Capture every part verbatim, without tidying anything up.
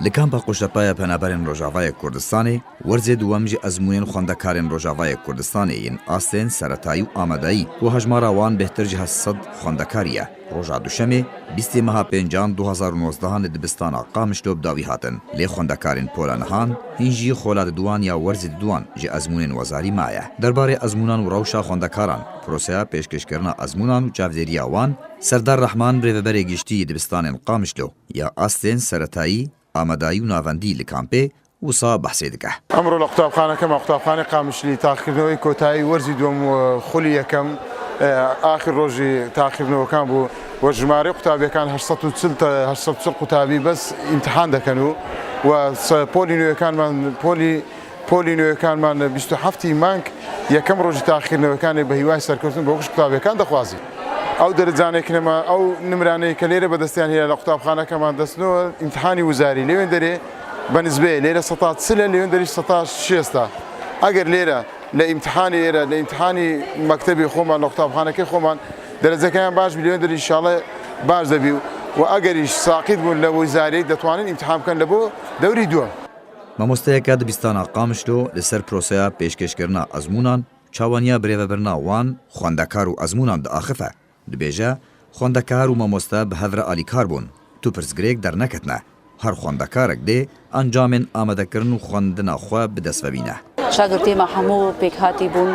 Li kampa Qoştepa ya Penaberên Rojavayê Kurdistanê werzê duwem ji ezmûnên xwendekarên Rojavayê Kurdistanê yên astên seretayî û amadeyî ku hejmara wan bêhtir ji heşt sed xwendekarî ye. Roja Duşemê, bîstê meha pêncan du hezar û nozdehan li dibistana Qamişlo bi dawî hatin. Lê xwendekarên pola nihan hîn jî xola diduwan ya werzê diduwan ji ezmûnên wezarî maye. Derbarê ezmûnan û rewşa xwendekaran, proseya pêşkêşkirina ezmûnan û çavdêriya wan, Serdar Rehman, birêveberê giştî yê dibistanên Qamişlo ya astên seretayî, amadayî û navendî li kampê, wisa behsê dike. ئەمڕۆ لە قوتابخانەکەمان، قوتابخانەی قامشلی، تاقیکردنەوەی کۆتایی وەرزی دووەم و خولی یەکەم، ئە، ئاخر ڕۆژی تاقیکردنەوەکان بوو و ژمارەی قوتابیەکان هەشت سەد و چل تا، هەشت سەد و چل قوتابی بەس ئیمتحان دەکەن و، و سە-، پۆلی نوێەکانمان، پۆلی، پۆلی نوێەکانمان لە بیست و هەفتی مانگ یەکەم ڕۆژی تاقیکردنەوەکانی بە هیوای سەرکەوتن بۆ گشت قوتابیەکان دەخوازین. ئەو دەرەجانەی کە نەما، ئەو نمرانەی کە لێرە بەدەستیان هەیە لە قوتابخانەکەمان دەستنەوە ئیمتحانی وزاری لەوێن دەرێ بە نسبەیە، لێرە سەتا چلە، لەوێن دەریش سەتا شێستە. ئەگەر لێرە لە ئیمتحانی ئێرە، لە ئیمتحانی مەکتەبی خۆمان، لە قوتابخانەکەی خۆمان دەرەجەکەیان باش بی، لەوێن دەریش ئینشاڵڵا باش دەبی و، و ئەگەریش ساقیت بوون لە وزاری، دەتوانن ئیمتحان بکەن لە بۆ دەوری دووەم. مامۆستەیەکە دبیستانا قامیشلو لەسەر پرۆسەیە پێشکێشکردنا ئەزموونان، چاوانیا برێڤەبرنا وان خوەندەکار و ئەزموونان دئاخفە. دبێژە، خوەندەکار و مامۆستا bi hev re alîkar bûn. Tu pirsgirêk derneketine. Her xwendekarek dê encamên amadekirin û xwendina xwe bi dest ve bîne. Şagirtê me hemû pêkhatî bûn.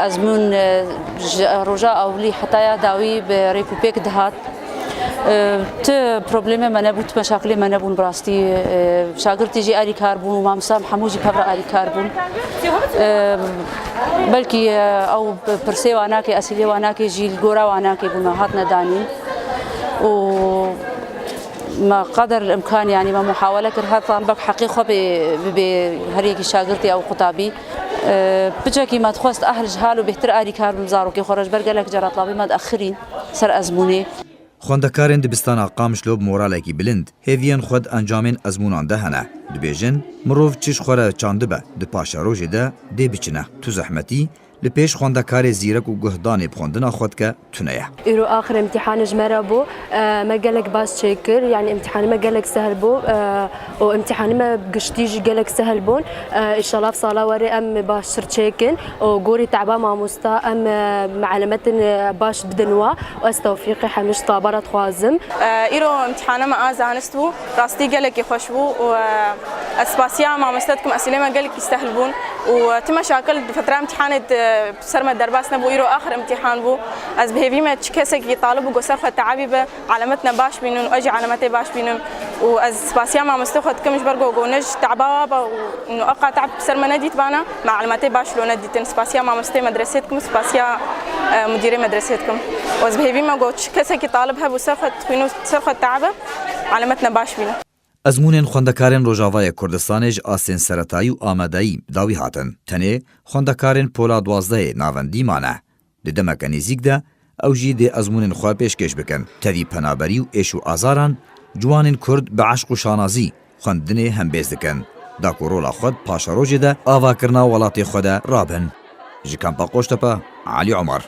Ezmûn, e, ji roja ewilî heta ya dawî bi rêk û pêk dihat. E, ti problemê me nebû, ti meşakilê me nebûn bi rastî. E, şagirtî jî alîkar bûn û mamosta em hemû jî bi hev re alîkar bûn. E, belkî, e, ew pirsê wan nake, esîlê wan nake jî li gora wan nake bûn me hatine danîn. Û me qeder imkan, yanî me muhawele kir her talibek heqê xwe bê, bibê her yekî şagirtê ew qutabî. E, piçekî me dixwest ehl ji hal û bêhtir alîkar bin zarokê xwe re, ji ber gelek cara talabî me diexirîn ser ezmûnê. Xwendekarên dibistana Qamişlo bi moralekî bilind hêviyên xwe di encamên ezmûnan de hene. Dibêjin, mirov çi ji xwe re çandibe, di paşerojê de dê biçine. Tu zehmetî, li pêş xwendekarê zîrek û guhdanê bi xwendina xwe dike, tune ye. Îro axir îmtîhanê ji me re bû. E, me gelek baş çêkir, yanî îmtîhanê me gelek sehl bû, e, û îmtîhanê me giştî jî gelek sehl bûn. E, înşallah sala werê em baştir çêkin û gorî teba mamosta em, e, melemetin, e, baş bidin wa û ez tewfîqê hemî ji taba re dixwazim. E, îro îmtîhana me a zanist bû, rastî gelekî xweş bû û, e, ez spasiya mamoste dikim, esîlê me gelekî sehl bûn û, e, ti meşakil di fetra îmtîhanê de ser me derbas nebû, îro axir îmtîhan bû. Ez bi hêvî me çi kesekî talib bû, go ser xwe teabî be, elemetine baş bînin û ez jî elemetê baş bînim. Û ez spasiya mamostê xwe dikim ji ber go, go ne ji teba wa be û, û eqa tab ser me nedîtibana, me elemetê baş lo nedîtin. Spasiya mamostê medresê dikim, spasiya, e, mudîrê medresê dikim. Û ez bi hêvî me go çi kesekî talib hebû ser xwe dixwîn û ser xwe teabe, elemetine baş bîne. Ezmûnên xwendekarên Rojavayê Kurdistanê ji astên seretayî û amadeyî bi dawî hatin. Tenê xwendekarên pola duwazdehê navendî mane. Di demeke nêzîk de ew jî dê ezmûnên xwe pêşkêş bikin. Tevî penaberî û êş û azaran, ciwanên Kurd bi eşq û şanazî xwendinê hembêz dikin. Da ku rola xwe di paşerojê de avakirina welatê xwe de rabin. Ji kampa Qoştepe, Elî Omer.